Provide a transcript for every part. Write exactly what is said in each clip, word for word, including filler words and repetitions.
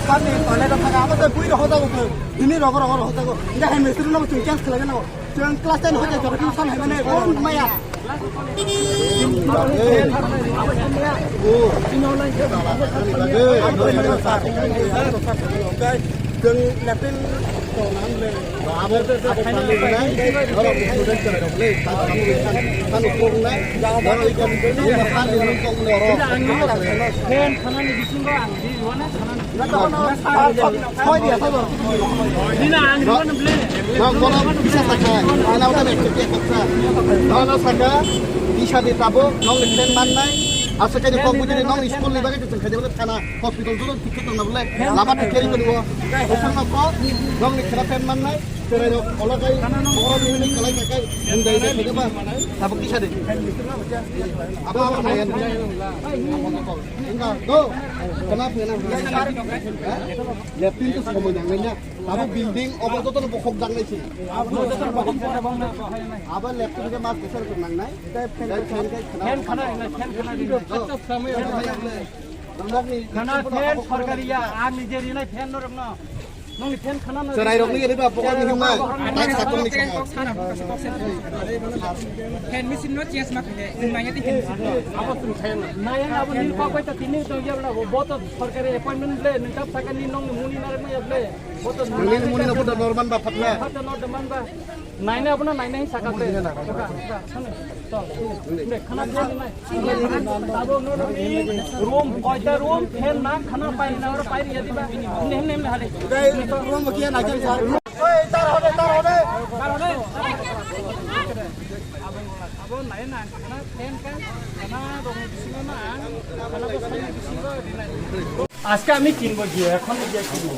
Kami toilet o thaka, abo tei bui rok hojago khe, bini rogo rogo rok hojago. Hingke hai mistri no chwng change khlai nang. Chwng class ten hoite jora khe san hai mane, kon maya. Chwng latrine tong nang le. Abo, abo pali nai, oro student chwrai rok le, abo pali nai, oro ikon, oro pali nai tong le oro. Fan khanani bisingo ang di wana khanani. Soi dia, soi dia. Dina ang di wana ble. Nang bono bisa sakai, ana udah mek cek kok sa. Nang saka, bisa di tabo, nong le fan man nai, asa kai di kok bujini nong school ni bagwi tu tengkha jebole thana, hospital tu tiket tong na bole, lama tiket itu dua. Hospital ko, nong le khera fan man nai. Chwrairok olakai, borok nini kalai kakai, mundai de khaida ba, tabuk kisa de. Abo abo nai ani. Enggak, go. Kena phena. Lepin tu semua yang lainnya. Abo building, obo joto no bokhok dang nai si. Abo lepin ke mas besar tu nang nai. Fan khana, fan khana. Khana fan sorkari ya, ar nije rinai fan norok no. Nongni fan khana no. Chwrairokni ri ba bokhorok ni hwnma, tai sakongni khana. Fan machine no change ma khaide, nangya ti fan machine no. Abo chwng fan. Naya abo nini kok bai ta tini to yabla bo, bo to sorkari appointment ble, nang kap sakani nongni muni narek ma yable. Bo to nini muni no bo to norman ba phatna. Phatna norman ba. Naina abono naina hin saka te. Saka, saka, saka. Chol. Inde, khana khe nai. Abo no room, koita room, fan na, khana pai na, oro pai ya diba. Inde, inde, inde, hade. Room kia na kya sir? Oi, tar hode, tar hode. Tar hode. Abo naina khana fan ka, khana room bisingo na, khana bo fan bisingo dinai. আজকে আমি কিনবো গিয়ে, এখন গিয়ে কিনবো।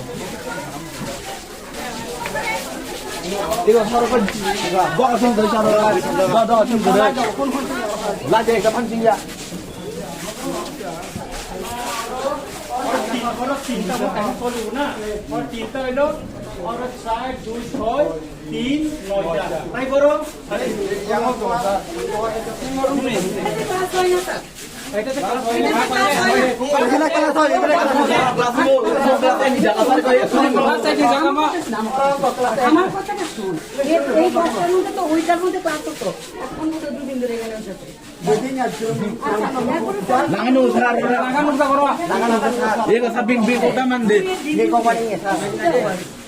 আমার কথাটা শুন, এই, এই ক্লাসটার মধ্যে তো ওইটার মধ্যে ক্লাস হতো, এখন তো দুদিন ধরে এখানে বসে আছে। Lagan usah, lagan usah koro. Lagan usah. Ye kasa bing bing kota mande. Ini kau paling ya.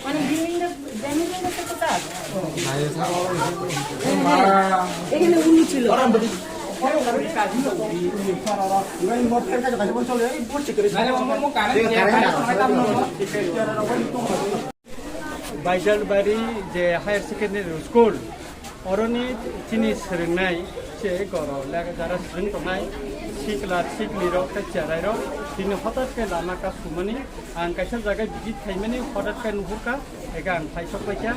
Mana bing bing, bing bing kota. এখানে উনি ছিল। Baijalbari je higher secondary school, oroni chini swrwngnai se goro lega jara swrwng tongnai sikla siklirok tei cherairok tini hotat khe lama kasumani ang kaisa jaga visit khaimani hotat khe nuhurkha, ega ang phaisok paikha.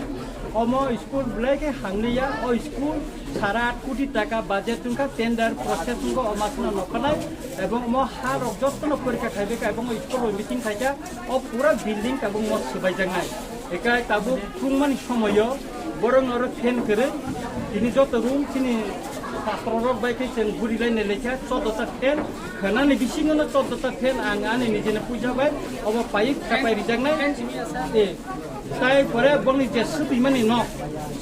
Omo school belai khe hamliya, o school sara aat koti taka budget wngkha, tender process wngkha, o masno nokhanai ebong omo ha rok jotono porikha khaibaikha ebong o school rok meeting khaikha. O pura building tabuk mo swbaijaknai. Ekai tabuk tungmani somoyo borok oro fan kwrwi. Tini joto room chini chatrorok bai khe chwng guri lainai laikha, choudo ta fan. Khwnani bisingono choudo ta fan ang ani nijeni puisa bai obo paiwi kapai rijaknai. Eh, tai pore bongni je swtwimani nok,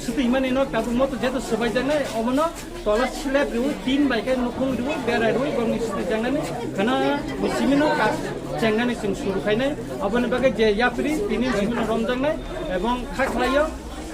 swtwimani nok tabuk moto jeto swbaijaknai obono Tola slab riwi, tin bai khe nukhung riwi, berai riwi, borokni swtwi chengnani khana bisimino ka chengnani chwng suru khainai. Aboni bagwi je yapri tini bisimino romjaknai ebong kha khlaio,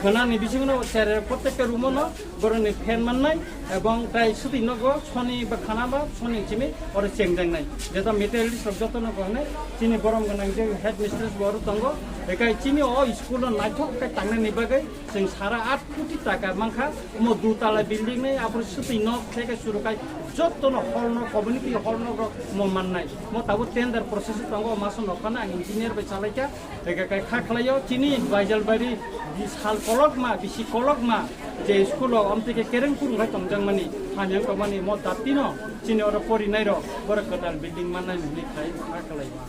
khanani bisimino chere prottekta room-o no borokni fan mannai ebong tai swtwi nogo soni ba khana ba soni simi oro chengjaknai. Jeta materialist rok jotono bo hwnwi chini borom gwnang je headmistress bo oro tongo. Ekai chini o school-o naithok khe tangnani bagwi Chwng sara aat koti taka mankha, omo dutala building ni, apor swtwi nok theke suru khai, jotono hall nok, community hall nok rok omo mannai. Omo tabuk tender process tongo, omo aswk nokhano ang engineer bai chalaikha, eke kai kha khlaio, chini Baijalbari sal kolokma, bisi kolokma, je school o amtwi khe kereng kurung khai tongjakmani, hamya wngtongmani, omo dati no chini oro porinai rok, borok kwtal building mannai hwnwi khai kha khlaima.